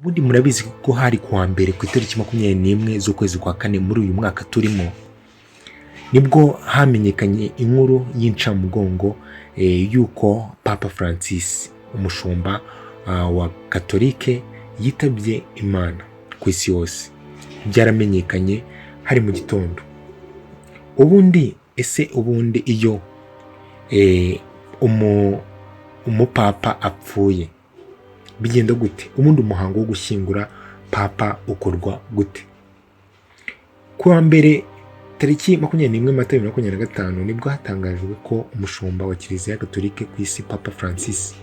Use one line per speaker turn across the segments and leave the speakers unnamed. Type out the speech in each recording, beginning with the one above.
Ubundi murabizi ko hari kuwa mbere ku itariki 21 z'ukwezi kwa kane muri uyu mwaka turimo, nibwo hamenyekanye inkuru y'incamugongo y'uko Papa Francis, umushumba wa Katolike, yitabye Imana ku isi yose. Byaramenyekanye hari mu gitondo. Ubundi ese, ubundi iyo umupapa apfuye bigenda gute? Ubundi umuhango wo gushyingura papa ukorwa gute? Ku wa mbere tariki 21 Mata 2025 nibwo hatangajwe ko umushumba wa Kiliziya Gatolika ku isi, Papa Francis,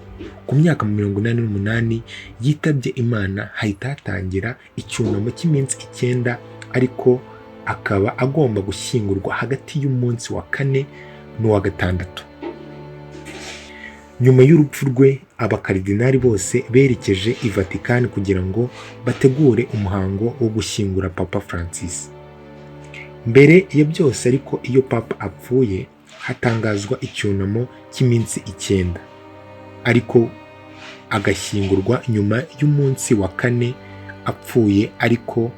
ku myaka 88 yitabye Imana, hahita hatangira icyunamo cy'iminsi 9, ariko akaba agomba gushyingurwa hagati y'umunsi wa kane n'uwa gatandatu. Nyuma y'urupfu rwe, abakaridinari bose berekeje i Vatikani kugira ngo bategure umuhango wo gushyingura Papa Francis. Mbere ya byose ariko, iyo papa apfuye hatangazwa icyunamo cy'iminsi 9, ariko agashyingurwa nyuma y'umunsi wa kane apfuye, ariko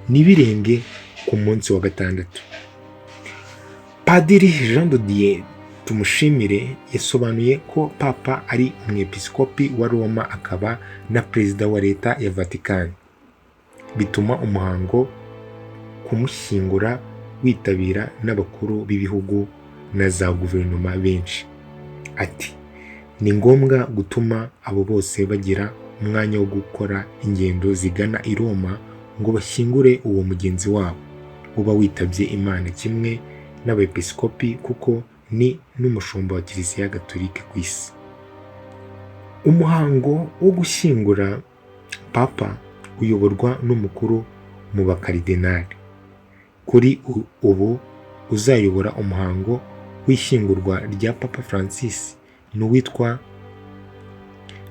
ntibirenge ku munsi wa gatandatu. Padiri Jean de Dieu Tumushimire yasobanuye ko papa ari umwepiskopi wa Roma akaba na perezida wa leta ya Vatican, bituma umuhango kumushyingura witabira n'abakuru b'ibihugu na za guverinoma benshi. Ati: "Ni ngombwa gutuma abo bose bagira umwanya wo gukora ingendo zigana i Roma ngo bashyingure uwo mugenzi wabo uba witabye Imana kimwe n'abepiskopi, kuko ni n'umushumba wa Kiliziya Gatolika ku isi." Umuhango wo gushyingura papa uyoborwa n'umukuru mu bakaridinari. Kuri ubu uzayobora umuhango w'ishyingurwa rya Papa Francis ni uwitwa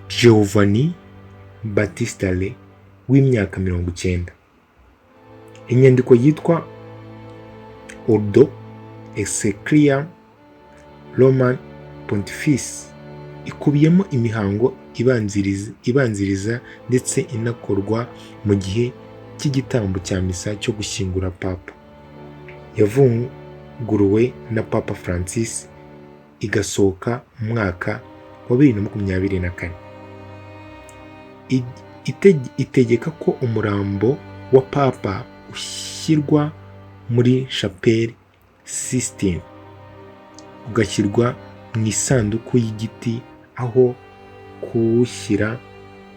Giovanni Battista Re w'imyaka 90. Inyandiko yitwa Ordo Exsequiarum Romani Pontifici ikubiyemo imihango ibanziriza ndetse inakorwa mu gihe cy'igitambo cya misa cyo gushyingura papa. Yavuguruwe na Papa Francis igasohoka mu mwaka wa 2024. Itegeka ko umurambo wa papa ushyirwa muri Chapelle Sistine, ugashyirwa mu isanduku y'igiti aho kuwushyira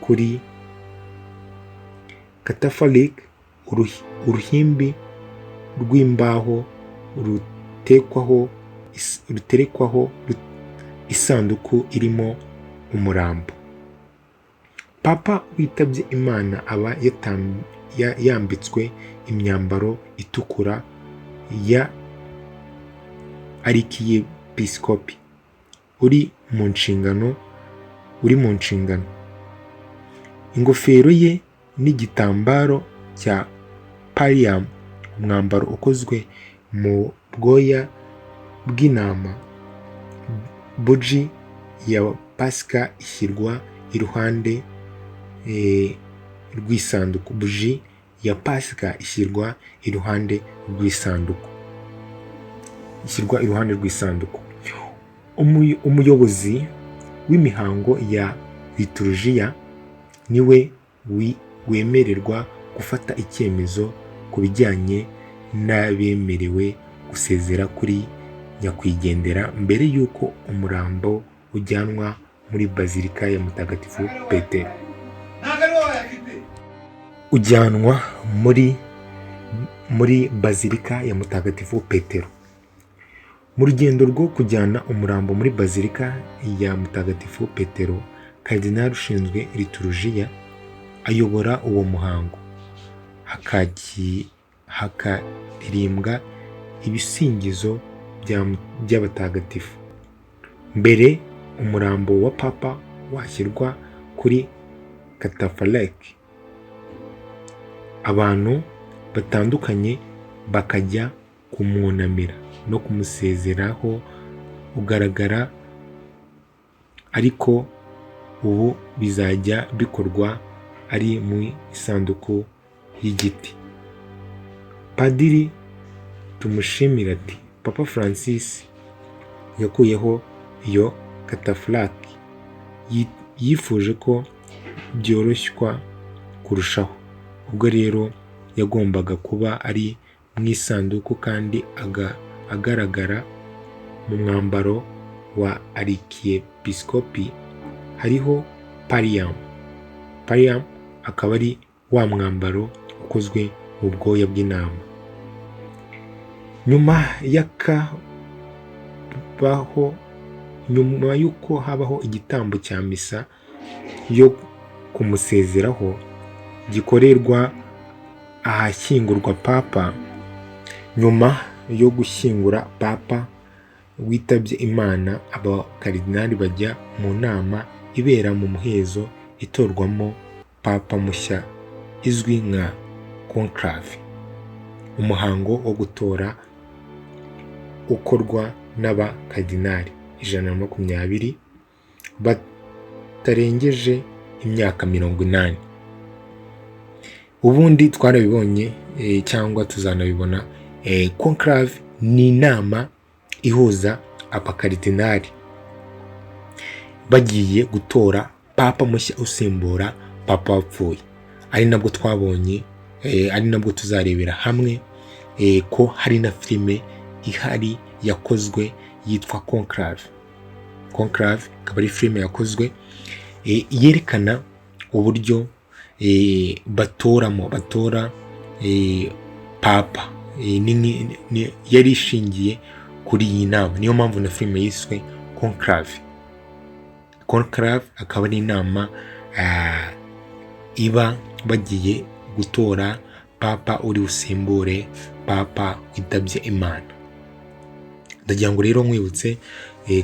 kuri catafalque, uruhimbi rw'imbaho ruterekwaho isanduku irimo umurambo. Papa witabye Imana aba yambitswe imyambaro itukura ya arikiyepiskopi uri mu nshingano, ingofero ye n'igitambaro cya pallium, umwambaro ukozwe mu bwoya bw'intama. Buji ya Pasika ishyirwa iruhande rw'isanduku. Buji ya Pasika ishyirwa iruhande rw'isanduku, ishyirwa iruhande rw'isanduku. Umuyobozi w'imihango ya liturujiya niwe wemererwa gufata icyemezo ku bijyanye n'abemerewe gusezera kuri nyakwigendera mbere y'uko umurambo ujyanwa muri Bazilika ya Mutagatifu Petero, ujyanwa muri Bazilika ya Mutagatifu Petero. Mu rugendo rwo kujyana umurambo muri Bazilika ya Mutagatifu Petero, karidinali ushinzwe liturujiya ayobora uwo muhango, hakaririmbwa ibisingizo by'abatagatifu. Mbere umurambo wa papa washyirwa kuri catafalque, abantu batandukanye bakajya kumwunamira no kumusezeraho ugaragara, ariko ubu bizajya bikorwa ari mu isanduku y'igiti. Padiri Tumushimire ati Papa Francis yakuyeho iyo catafalque, yifuje ko byoroshywa kurushaho. Ubwo rero yagombaga kuba ari mu isanduku kandi agaragara mu mwambaro wa arikiyepiskopi, hariho pallium. Pallium akaba ari wa mwambaro ukozwe mu bwoya bw'intama. Nyuma y'uko habaho igitambo cya misa yo kumusezeraho gikorerwa ahashyingurwa Papa, nyuma yo gushyingura Papa witabye Imana, abakaridinali bajya mu nama ibera mu muhezo itorwamo Papa mushya izwi nka conclave. Umuhango wo gutora ukorwa n'abakaridinali 120 batarengeje imyaka 80. Ubundi twarabibonye cyangwa tuzanabibona, conclave ni inama ihuza abakaridinali bagiye gutora Papa mushya usimbura Papa wapfuye, ari nabwo twabonye, ari nabwo tuzarebera hamwe ko hari na filime ihari yakozwe yitwa Conclave. Conclave ikaba ari filime yakozwe yerekana uburyo batoramo, batora Papa. Yari ishingiye kuri iyi nama, niyo mpamvu na filime yiswe Conclave. Conclave akaba ari inama iba bagiye gutora Papa uri busimbure Papa witabye Imana. Ndagira ngo rero nkwibutse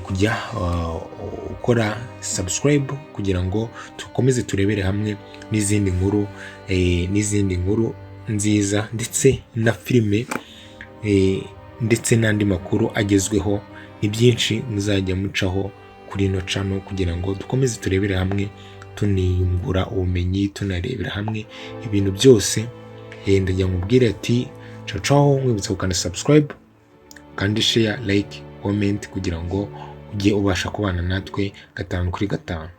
kujya ukora subscribe kugira ngo dukomeze turebere hamwe n'izindi nkuru, n'izindi nkuru nziza, ndetse na filime, ndetse n'andi makuru agezweho. Ni byinshi muzajya mucaho kuri ino channel kugira ngo dukomeze turebere hamwe, tuniyungura ubumenyi, tunarebera hamwe ibintu byose. Ndagira ngo ubwire ati ciao ciao, nkwibutsa gukanda subscribe kandi share, like, comment kugira ngo ujye ubasha kubana natwe gatanu kuri gatanu.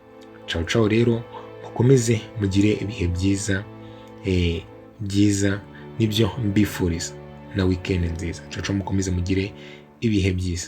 Ciao ciao rero, mukomeze mugire ibihe byiza, byiza nibyo mbifuriza, na weekend nziza. Ciao ciao, mukomeze mugire ibihe byiza.